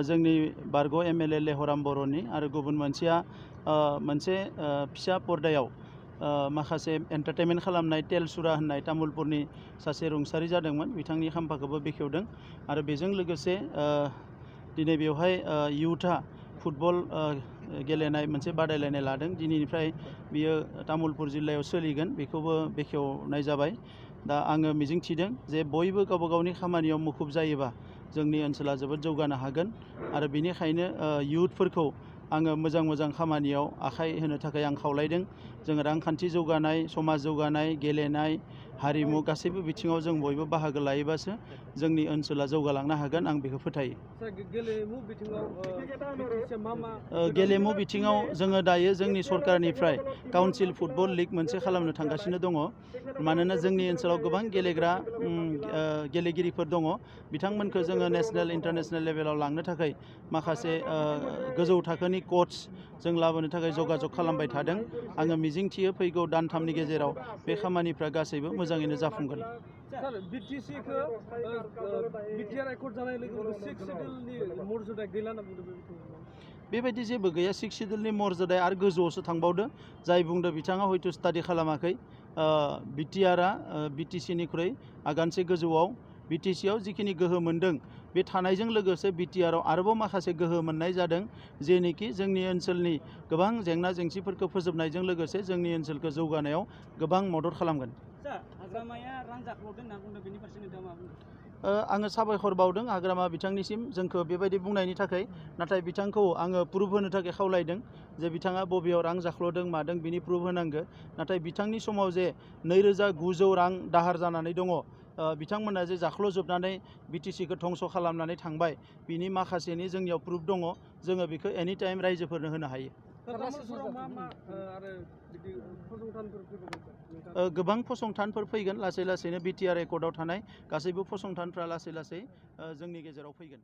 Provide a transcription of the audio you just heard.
जोंनि बारग' MLA लेहराम बर'नि आरो गुबुन मोनसेया मोनसे फिसा पर्दायाव माखासे एन्टारटेनमेन्ट खालामनाय तेलसुरा होननाय तामुलपुरनि सासे रुंसारि जादोंमोन बिथांनि खाम्फाखौबो बेखेवदों आरो बेजों लोगोसे दिनै बेवहाय इयुथआ फुटबल गेलेनाय मोनसे बादायलायनाय लादों दिनैनिफ्राय बियो तामुलपुर जिल्लायाव सोलिगोन बेखौबो बेखेवनाय जाबाय दा आङो मिजिंथिदों जे बयबो गावबा गावनि खामानियाव मुखुब जायोबा जोंनि ओनसोला जोबोद जौगानो हागोन आरो बेनिखायनो इयुथफोरखौ आङो मोजां खामानियाव आखाइ होनो थाखाय आं खावलायदों जोङो रांखान्थि जौगानाय समाज जौगानाय गेलेनाय हारिमु गासैबो बिथिङाव जों बयबो बाहागो लायोबासो जोंनि ओनसोला जौगालांनो हागोन आं बेखौ फोथायो। गेलेमु बिथिङाव जोङो दायो जोंनि सरकारनिफ्राय काउन्सिल फुटबल लिग मोनसे खालामनो थांगासिनो दङ मानोना जोंनि ओनसोलाव गोबां गेलेग्रा गेलेगिरिफोर दङ बिथांमोनखौ जोङो नेसनेल इन्टारनेसनेल लेभेलाव लांनो थाखाय माखासे गोजौ थाखोनि कच जों लाबोनो थाखाय जगाजग खालामबाय थादों आङो मिजिंथियो फैगौ दानथामनि गेजेराव बे खामानिफ्रा गासैबो मोजाङैनो जाफुंगोन। बेबायदि जेबो गैया सिक्स सिडिउलनि मर्यादाया आरो गोजौआवसो थांबावदो जाय बुंदो बिथाङा हयथ' स्टाडि खालामाखै बिटिआरआ बिटिसिनिख्रुइ आगानसे गोजौआव बिटिसिआव जिखिनि गोहो मोन्दों बे थानायजों लोगोसे बिटिआरआव आरोबाव माखासे गोहो मोननाय जादों जेनोखि जोंनि ओनसोलनि गोबां जेंना जेंसिफोरखौ फोजोबनायजों लोगोसे जोंनि ओनसोलखौ जौगानायाव गोबां मदद खालामगोन। आङो साबायखर बावदों हाग्रामा बिथांनिसिम जोंखौ बेबायदि बुंनायनि थाखाय नाथाय बिथांखौ आङो प्रुफ होनो थाखाय खावलायदों जे बिथाङा बबेयाव रां जाख्ल'दों मादों बिनि प्रुफ होनांगौ नाथाय बिथांनि समाव जे 2,900 रां दाहार जानानै दङ बिथांमोना जे जाख्ल'जोबनानै बिटिसिखौ धंस' खालामनानै थांबाय बिनि माखासेनि जोंनियाव प्रुफ दङ जोङो बेखौ एनि टाइम रायजोफोरनो होनो हायो। गोबां फसंथानफोर फैगोन लासै लासैनो बिटिआर रेकर्डआव थानाय गासैबो फसंथानफ्रा लासै जोंनि गेजेराव फैगोन।